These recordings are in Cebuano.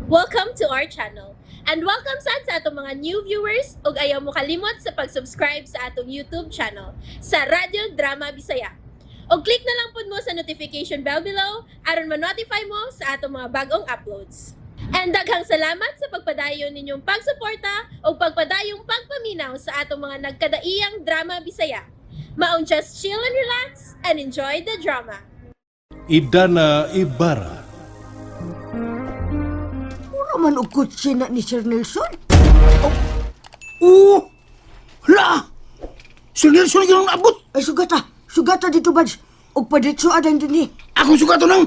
Welcome to our channel. And welcome sad sa atong mga new viewers ug ayaw mo kalimot sa pag-subscribe sa atong YouTube channel sa Radyo Drama Bisaya. Og click na lang pud mo sa notification bell below aron ma-notify mo sa atong mga bagong uploads. And daghang salamat sa pagpadayon ninyong pagsuporta ug pagpadayong pagpaminaw sa atong mga nagkadaiyang drama Bisaya. Maong just chill and relax and enjoy the drama. Idana Ibarra. Mura man og kutsi na ni Sir Nelson. Oo! Hala! Sir Nelson yung abot! Ay sugata, sugata dito, Bads. Og paditso adan dinhi. Akong sugato nang!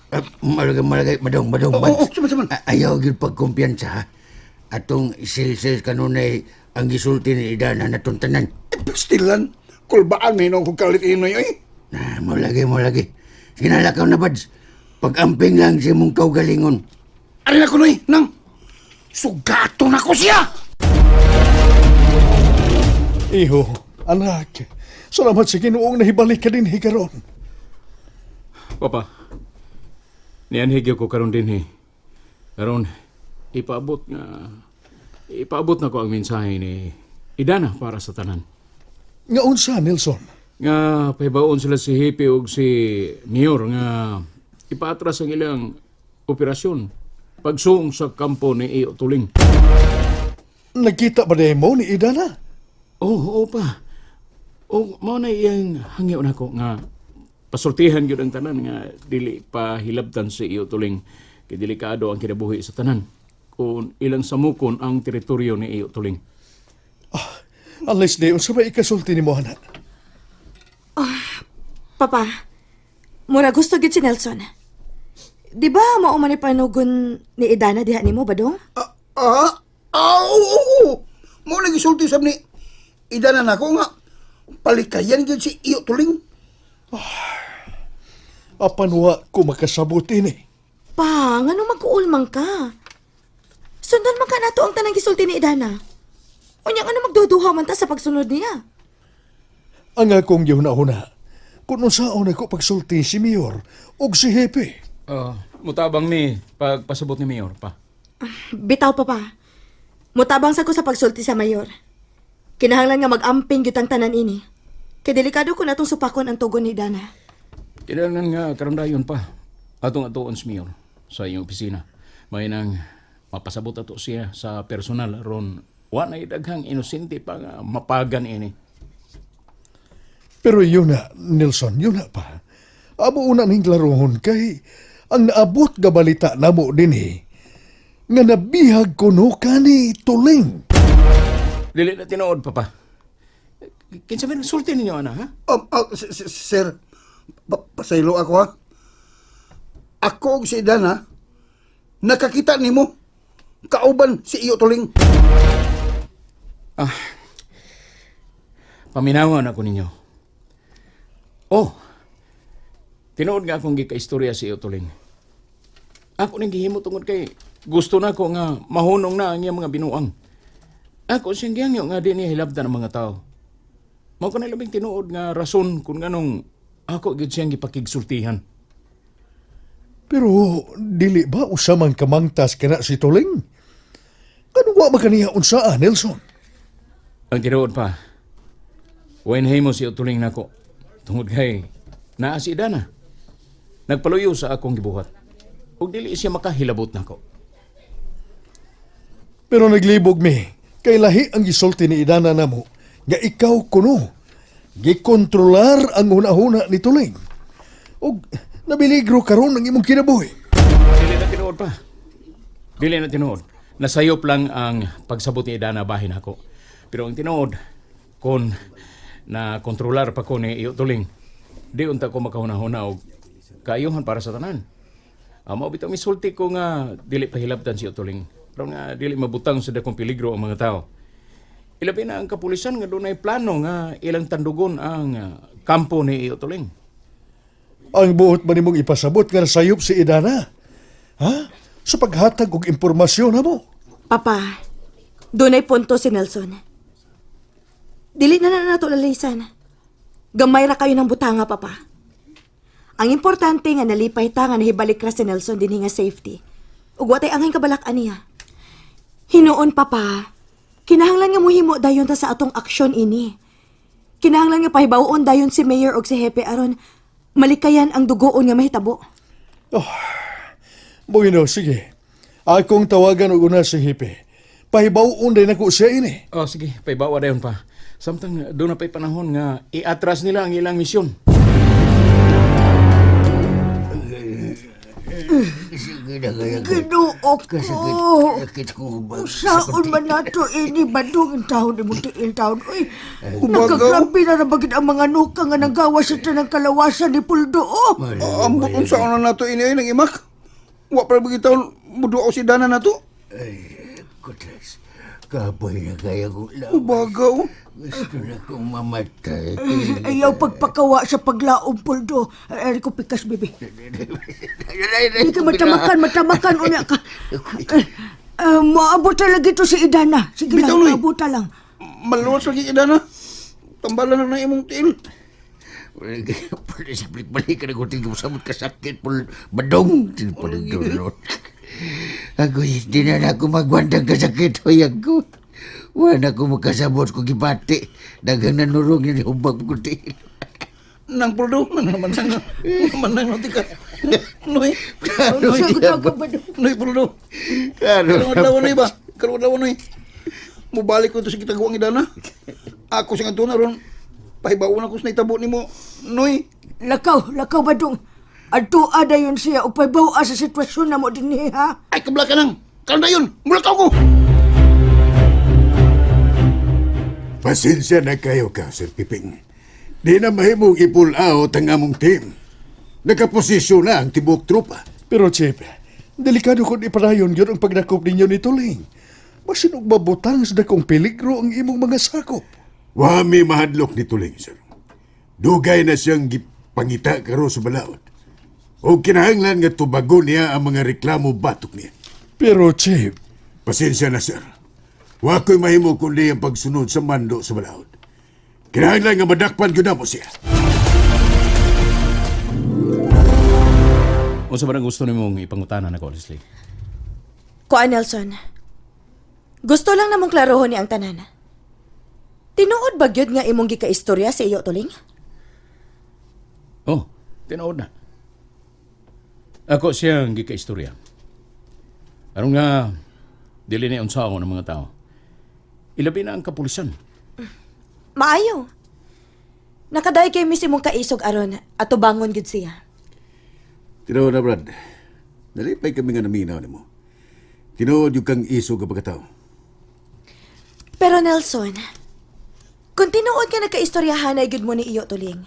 Ah, malagay, malagay, madong, madong, Oo, Bads. oo, sama, sama. Ayaw gyud pagkumpiyansa, ha? Atong silsil kanunay ang gisulti ni Idana natong tanan. Eh, pastilan! Kulbaan may nung kung kalit inoy, oy! Na, mo lagi. Sige na, lakaw na, Bads. Pag-amping lang si mong kaugalingon. Ano na ko, noy? Nang! Sugato na ko siya! Iho, anak, salamat sa Ginoong nahibalik ka din karon. Papa, nianhigyo ko karon dinhi. Karon ipaabot nga ipaabot na ko ang mensahe ni Idana para sa tanan. Nga unsa, Nelson? Nga pahibaon sila si Hippie ug si Mayor nga ipaatras ang ilang operasyon pagsuong sa kampo ni Iyo Tuling. Nagkita ba mo ni Idana? Oo, oo pa. O mao na iyang hangyo nako nga pasultihan gyud ang tanan nga dili pa hilabtan si Iyo Tuling kay delikado ang kinabuhi sa tanan kung ilang samukon ang teritoryo ni Iyo Tuling. Unless di, unsa ba ikasulti ni mo, anak? Papa, mura gusto gid si Nelson. Di ba mao man ni panugon ni Idana diha nimo badong? Ah, ah, ah, oo, oo, oo. Mo lagi sulti sab ni Idana na ko nga. Palikayan gyud si Iyo Tuling. Apan wa ko makasabot ini. Pa, ngano magkuulmang ka? Sundan man ka nato ang tanang gisulti ni Idana. Unya ngano magduduha man ta sa pagsunod niya? Ang akong gihuna-huna, kung unsaon ako pagsulti si Mayor ug si Hepe. Mutabang ni pagpasabot ni Mayor pa. Bitaw, papa. Mutabang sa ko sa pagsulti sa mayor. Kinahanglan nga mag-amping gyud ang tanan ini. Kay delikado ko natong supakon ang tugon ni Idana. Kinahanglan nga karon dayon pa atong atuon si Mayor sa iyong opisina. May nang mapasabot ato siya sa personal ron wa na daghang inosente pa nga mapagan ini. Pero yun na, Nelson, yun na pa. Amo una ning klarohon kay ang naabot ga balita namo dinhi nga nabihag kuno kani Tuling. Dili na tinuod, Papa. Kinsa man sulti ninyo ana, ha? Oh, sir, pasaylo ako ha. Ako og si Idana, nakakita nimo kauban si Iyo Tuling. Paminawan ako ninyo. Oh. Tinuod nga akong gikaistorya si Utuling. Ako ning gihimo tungod kay gusto na ko nga mahunong na ang iyang mga binuang. Ako siyang gihangyo nga di niya hilabtan ang mga tao. Mao ko na labing tinuod nga rason kung nganong ako gyud siyang gipakigsultihan. Pero dili ba usamang kamangtas kana si Tuling? Kanu wa man kaniya unsaa, Nelson? Ang tinuod pa, wain mo si Utuling nako. Tungod kay naa si Idana. Nagpaluyo sa akong gibuhat. Ug dili siya makahilabot nako. Pero naglibog mi kay lahi ang gisulti ni Idana namo nga ikaw kuno gikontrolar ang hunahuna ni Tuling. Ug nabiligro karon ang imong kinabuhi. Dili na tinuod pa. Dili na tinuod. Nasayop lang ang pagsabot ni Idana bahin ako. Pero ang tinuod, kon na kontrolar pa ko ni Iyo Tuling, di unta ko makahuna-huna og kaayuhan para sa tanan. Mao bitaw misulti ko nga dili pahilabtan si Iyo Tuling. Pero nga dili mabutang sa dakong peligro ang mga tao. Ilabi na ang kapulisan nga dunay plano nga ilang tandugon ang kampo ni Iyo Tuling. Ang buot ba nimong ipasabot nga nasayop si Idana? Ha? Sa paghatag og impormasyon namo. Papa, dunay punto si Nelson. Dili na na nato lalisan. Gamay ra kayo ng butanga, papa. Ang importante nga nalipay ta nga nahibalik ra si Nelson dinhi nga safety. Ug wa tay angay kabalak aniya. Hinuon papa, kinahanglan nga mohimo dayon ta sa atong aksyon ini. Kinahanglan nga pahibaw-on dayon si Mayor og si Hepe aron malikayan ang dugoon nga mahitabo. Bueno, sige. Akong tawagan og una si Hipe. Pahibaw-on din ako siya ini. Oh, sige, paibawa dayon pa. Samtang doon na pa'y panahon nga iatras nila ang ilang misyon. Sige na kaya. Ginoo ko. Kasakit, sakit ko ba? Saon man nato ini badong in taon imong tiil taon. Uy, Ubagaw. nakagrabe na rabagid ang mga nuka nga nanggawa sa tanang kalawasan ni Puldo. Oh. Ambot unsa na nato ini ay nang imak. Wa pa bitaw muduaw si Dana nato. Kutas, kapoy na kaya kong lawas. Ubagaw. Gusto na kong mamatay. Ayaw pagpakawa sa paglaom, Puldo. Ay, ko pikas, bebe. Hindi ka matamakan, matamakan unya ka. Maabot talaga ito si Idana. Sige Bitaw, lang, Noy. maabot lang. Maluwas lagi kay Dana. Tambalan na na imong tiil. Balik-balik ka na kung tingin mo samot kasakit pul badong. Tinipaludulot. Ako, di na na ako magwandang kasakit. Hoy, ako. Wala na ako makasabot ko gibati. Daghang nanurong yun yung hubag ko tiil. Nang Puldo, nang naman nang naman nang nanti ka. Noy. Noy. Sagot ako, Badong. Noy Puldo. Klaro Karong adlaw noy ba? Karong adlaw noy. Mubalik ko to sa kitaguang idana. Ako sa ngadto na ron. Pahibaon ako sa naitabo nimo. Noy. Lakaw, lakaw, Badong. Adto ada yun siya o pahibaw sa sitwasyon na mo din ha. Ay kabla ka nang. Karon dayon. Mulakaw ko. Pasensya na kayo ka, Sir Piping. Di na mahimong i-pull out ang among team. Nakaposisyon na ang tibuok tropa. Pero Chief, delikado kung ipadayon yun ang pagnakop ninyo ni Tuling. Basin og mabutang sa dakong peligro ang imong mga sakop. Wami mahadlok ni Tuling, sir. Dugay na siyang gipangita karon sa balaod. O kinahanglan nga tubagon niya ang mga reklamo batok niya. Pero Chief, Pasensya na, sir. Wa ko'y mahimo kundi ang pagsunod sa mando sa balaod. Kinahanglan nga madakpan gyud namo siya. Unsa ba ang gusto nimong ipangutana nako, Leslie? Kuan Nelson. Gusto lang namong klarohon ni ang tanan. Tinuod ba gyud nga imong gikaistorya sa iyo tuling? Oh, tinuod na. Ako siyang gikaistorya. Aron nga, dili na unsaon ng mga tao. Ilabi na ang kapulisan. Maayo. Nakaday kay miss imong kaisog aron at tubangon gyud siya. Tinuod na, Brad. Nalipay kami nga naminaw nimo. Tinuod yung kang iso ka pagkatao. Pero Nelson, kung tinuod ka nagkaistoryahan ay gyud mo ni iyo tuling.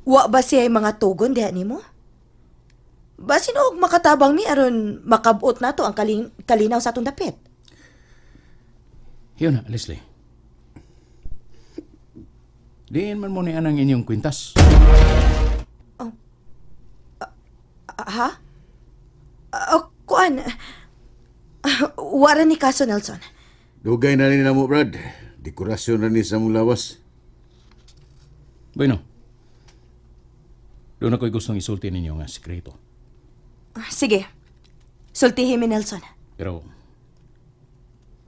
Wa ba siya mga tugon diha nimo? Basin og makatabang mi aron makabot nato ang kalinaw sa atong dapit. Yun na, Leslie. Diin man mo ni anang inyong kwintas. Ah, ha? Kuan. Wara ni kaso Nelson. Dugay na rin namo, Brad. Dekorasyon na ni sa mong lawas. Bueno, doon ako'y gustong isulti ninyo nga sikreto. Sige. Sultihin mi Nelson. Pero,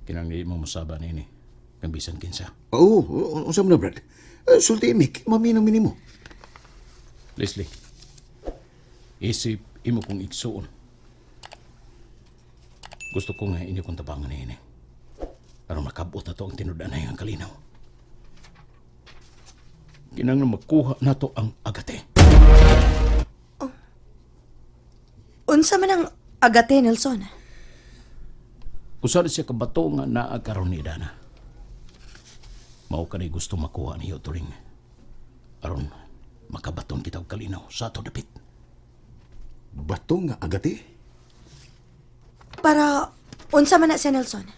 kinang di mo masaba nini. Kang bisan kinsa. Oo, oh, unsa man na, Brad? Sulti mi, maminaw mi nimo. Leslie, isip imo kong igsuon. Gusto ko nga inyo kong tabangan niini. Aron makabot na to ang tinud-anay ang kalinaw. Kinang na makuha na to ang agate. Unsa man ang agate Nelson? Usa na siya kabato nga naa karon ni Dana. Mao kanay gusto makuha niyo tuling. Aron makabaton kita og kalinaw sa ato dapit. Bato nga agati. Para unsa man na siya Nelson?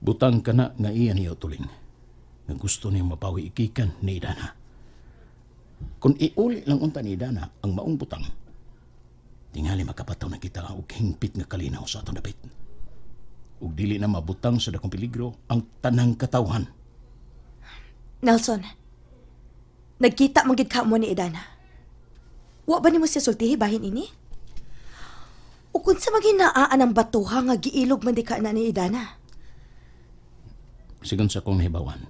Butang ka na nga iya niyo tuling. Nga gusto niya mapawi ikikan ni Dana. Kung iuli lang unta ni Dana ang maong butang, tingali makapataw na kita og hingpit nga kalinaw sa atong dapit. Ug dili na mabutang sa dakong peligro ang tanang katawhan. Nelson. Nagkita man gid ka mo ni Idana. Wa ba nimo siya sultihi bahin ini? O kung sa maginaa ang batuha nga giilog man di ka na ni Idana. Sigon sa akong nahibawan,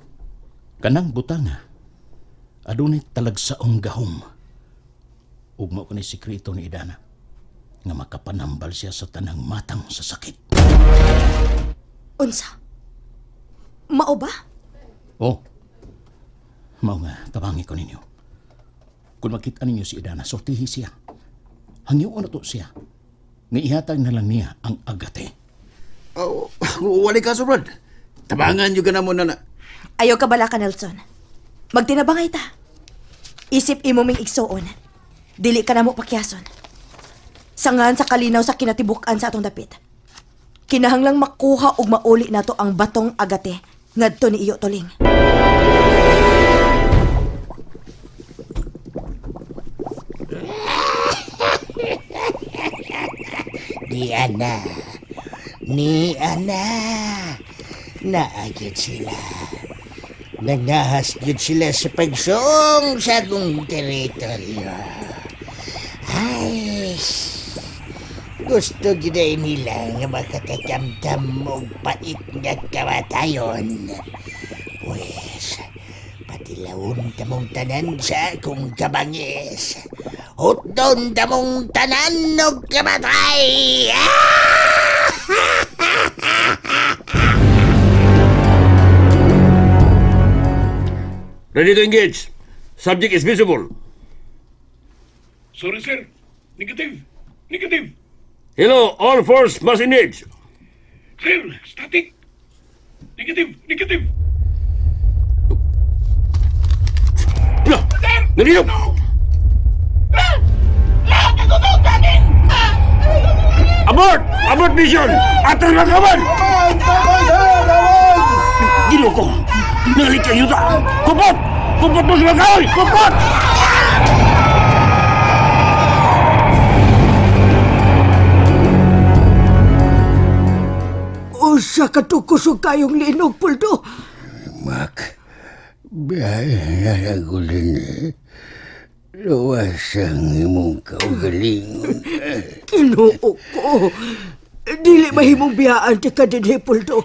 kanang butanga, adunay talagsaong gahom. Ug mao ko ni sekreto ni Idana nga makapanambal siya sa tanang matang sa sakit. Unsa? Mao ba? Oh, mao nga tabangi ko ninyo. Kung makita ninyo si Idana, sortihi siya. Hangyoon na to siya. Nga ihatag na lang niya ang agate. Oh, wala kaso, Brad. Tabangan yun ka na mo na na. Ayaw ka bala ka, Nelson. Magtinabangay ta. Isip imo ming igsuon. Dili ka na mo pakyason. Sangan sa kalinaw sa kinatibuk-an sa atong dapit. Kinahanglang makuha ug mauli nato ang batong agate ngadto ni iyo tuling. Ni Ana. Ni Ana. Naagit sila. Nangahas gyud sila sa pagsuong sa akong teritoryo. Ay, gusto gyud ay nila nga makatatamtam og pait nga kamatayon. Pwes, patilawon tamong tanan sa akong kabangis. Hutdon tamong tanan og kamatay! Ready to engage. Subject is visible. Sorry, sir. Negative. Negative. Hello, all force must engage. Sir, static. Negative. Negative. Ano? Sir! Nalilog! No! Ah! Lahat nagugog sa akin! Ah! Abort! Abort mission! Atras mga kawan! Ginoo ko! Nalik kayo ta! Kupot! Kupot mo sa mga kahoy! Kupot! Usa ka to kusog kayong linog, Puldo. Mak, biyahe na ako din eh. Luwas ang imong kaugalingon. Ginoo ko. Dili mahimong biyaan ti ka dinhi, Puldo.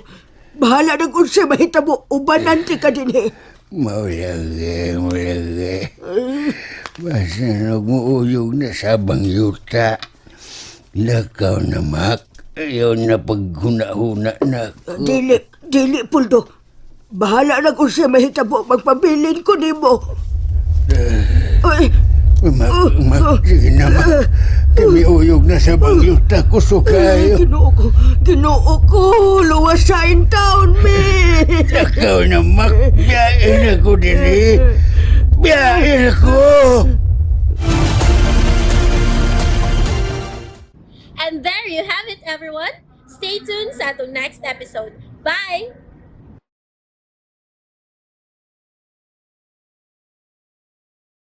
Bahala nag unsay mahitabo, ubanan ti ka dinhi. Maulagi, maulagi. Basta nagmuuyog na sabang yuta. Lakaw na, Mak. Ayaw na paghuna-huna na ako. Dili, dili, Puldo. Bahala nag unsay mahitabo, magpabilin ko nimo. Ay, Mak, Mak, sige na, Mak. Kami uyog na sabang yuta. Kusog kayo. Ginoo ko, Ginoo ko, luwas sa in town, me. Lakaw na, Mak. Biyahe na ko din eh. Biyahe na ko. And there you have it, everyone. Stay tuned sa atong next episode. Bye!